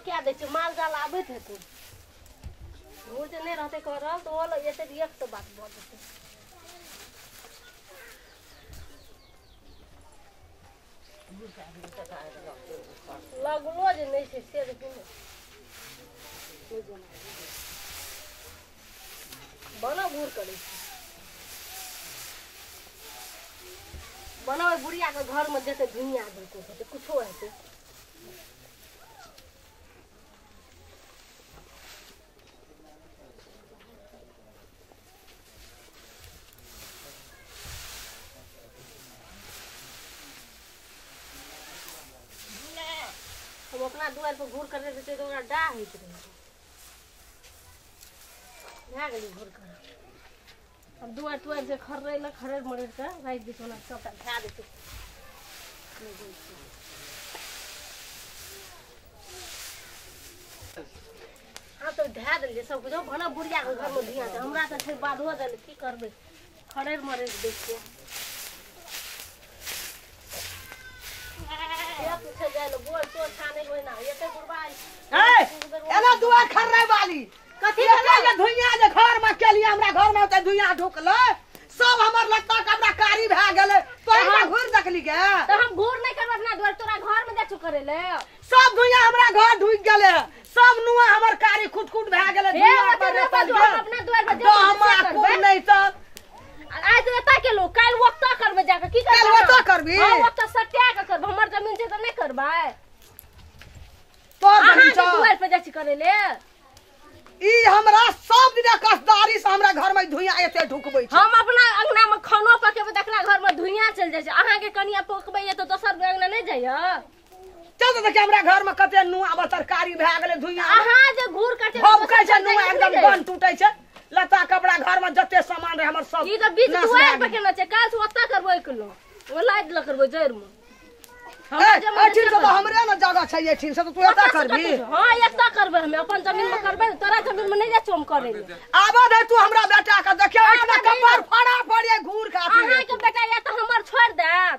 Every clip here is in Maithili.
कए दै छै माल जाल आबैत हेतै घूर जे नहि रहतै करल तऽ ओ लग जेतै एक तऽ बात भऽ जेतै लगलो जे नहि छै से देखियौ बना घूर करै छै बना ओहि बुढ़ियाके घरमे जेतै धुइयाँ देलकै हेतै कुछो हेतै हम अपना दुआरि पर घूर करने रहै तऽ ओकरा डाह होइत रहै भए गेलै घूर कर अब दुआरि तुआरि से खर्रै खरड़ मरड़ के राखि दै छै ओना सबटा धए दै छै आब तऽ धए देलियै सब किछु भला बुढ़ियाके घरमे धुइयाँ छै हमरा तऽ छै बाधो देल की करबै खरड़ मरड़ दै छियै एना दुआर खर्रै वाली कथी जे धुइयाँ जे घर में केलियै हमरा घर में ओते धुइयाँ ढुकलै सब हमर लत्ता कपड़ा कारी भए गेलै तोरा घूर देखली गे तऽ हम घूर नहि करबै अपना दुआर तोरा घर में जाइ छौ करै ले सब धुइयाँ हमरा घर ढुकि गेलै सब नुआ हमर कारी खुट-खुट भए गेलै धुइयाँ पर अपना दुआर पर जे हमरा कुर नहि तऽ आइ तऽ एतऽ केलहुँ काल्हि ओतऽ करबै जाकऽ की करबै काल्हि ओतऽ करबी हँ ओतऽ सटा कऽ करबै हमर जमीन छै तऽ नहि करबै तोर जमीन छौ दुआर पर जाइ छी करै ले ई हमरा सब दिना कसदारी से हमरा घर में धुइयाँ एते ढुकबै छै हम अपना अंगना में खानो पकेबै तऽ अपना घर में धुइयाँ चलि जाइ छै अहाँके कनिया पकबैया तऽ दोसर अंगना नहि जाइया चल तऽ देखियै हमरा घर में कते नुआ बा तरकारी भए गेलै धुइयाँ अहाँ जे घूर कटे भभकै छै नुआ एकदम गन टूटै छै लत्ता कपड़ा घर में जते सामान रहे हमर सब ई तऽ बीच दुआर पर केना छै काल्हि से ओतऽ करबै किलो ओ लादि लऽ करबै जड़ि में एहिठिन से तऽ हमरे ने जगह छै एहिठिन से तऽ तू एतऽ करबी हँ एतऽ करबै हमे अपन जमीन में करबै ने तोरा जमीन में नहि जाइ छौ हम करै ले आबऽ दे तू हमरा बेटा के देखियौ एहिठिना कपार फड़ा फड़िए घूर खातिर अहाँके बेटा या तऽ हमर छोड़ि देत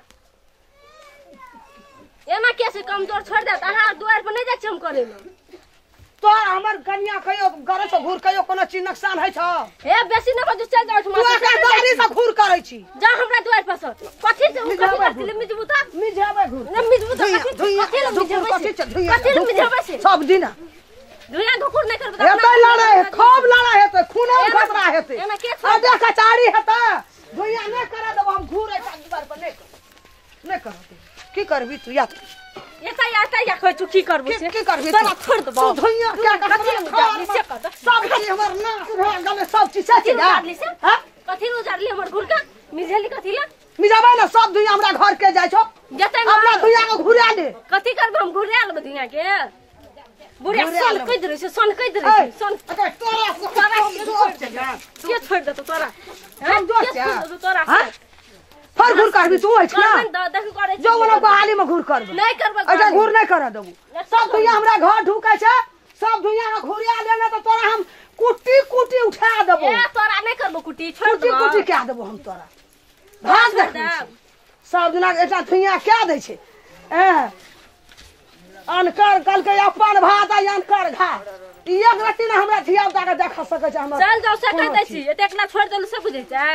एना के से कमजोर छोड़ि देत अहाँ दुआर पर नहि जाइ छी हम करै ले तोहर हमर कनिया कहियो करै छौ घूर कहियो कोनो चीज नुकसान होइ छौ हे बेसी नहि बाजू चलि जाउ तू एकर दाढ़ी से घूर करै छी जा हमरा दुआर पर से कथी से उ कथी करती ले मिजबू तऽ मिझेबै घूर नहि मिजबू तऽ कथी कथी ले मिझेबै कथी छै धुइयाँ कथी ले मिझेबै से सब दिन धुइयाँ धुकुर नहि करबै हेतै लड़ाइ खूब लड़ाइ हेतै खूनो खतरा हेतै एना के अडे कचारी हेतै धुइयाँ नहि करा देबो हम घूर एहि दुआर पर नहि नहि करब की करबी तू या एता एता या कहै छु की करबो से की करबी तोरा छोड़ देबो तू धुइयाँ क्या कथी उजाड़ली से कह सब चीज हमर नाश भए गेलै सब चीज से कथी उजाड़ली से हां कथी उजाड़ली हमर घूर के मिझेली कथी ला मिझाबै ने सब धुइयाँ हमरा घर के जाइ छौ जतै अपना धुइयाँ के घुरा दे कथी करबो हम घुरा लेबै धुइयाँ के बुढ़िया सन कहि रहै छै सन कहि रहै छै सन अगर तोरा से के छोड़ देतौ तोरा कमजोर के छोड़ देतौ तोरा फर घूर करबी तू अछि ना जो मनो बहाली में घूर करबे नहीं करबे अच्छा घूर नहीं कर देबू सब धुइयाँ हमरा घर ढुकै छै सब धुइयाँ के घुरिया लेने तऽ तोरा हम कुट्टी कुट्टी उठा देबो ए तोरा नहीं करबो कुट्टी छोड़ कुट्टी कुट्टी कए देबो हम तोरा भाग देख सब दिना एकटा धुइयाँ कए दै छै ए अनकर कहलकै अपन भात आ अनकर घात ई एक रत्ती ने हमरा धिया पुता के देख सकै छै हमर चल जाओ से कहि दै छी एतेक ना छोड़ देलु से बुझै छै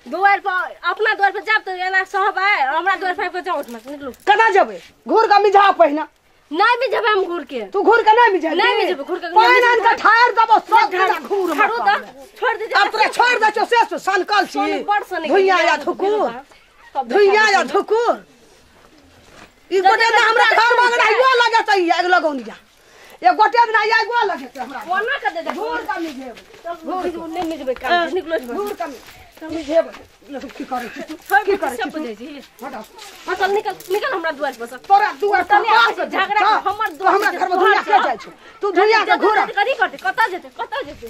दुआरि पर अपना दुआरि पर जाब तऽ एना सहबै हमरा दुआरि पर आबि कऽ जाउ ओहिठमा निकलू केना जेबै घूर के मिझा पहिने नहीं मिझेबै हम घूर के तू घूर के नहीं मिझेबी नहीं मिझेबै घूर के पानि आनि के ठारि देबो सब दिना घूर में छोड़ू तऽ छोड़ दे अब तोरा छोड़ दै छियौ से सनकल छी बड़ सनक धुइयाँ या धुकुर धुइयाँ या धुकुर ई गोटे ने हमरा घर में आइयो लगेतै आगि लगौनिया एक गोटे दिन आइयो लगेतै हमरा कोना के दे दे घूर के मिझेबै घूर नहीं मिझेबै काम निकलो घूर के मिझेबै की करै छी की करै छी बुझै छी चल निकल निकल हमरा दुआर पर से तोरा दुआर पर झगड़ा हमर दुआर हमरा घर में धुइयाँ के जाइ छौ तू धुइयाँ के घूर कथी करतै कतऽ जेतै कतऽ जेतै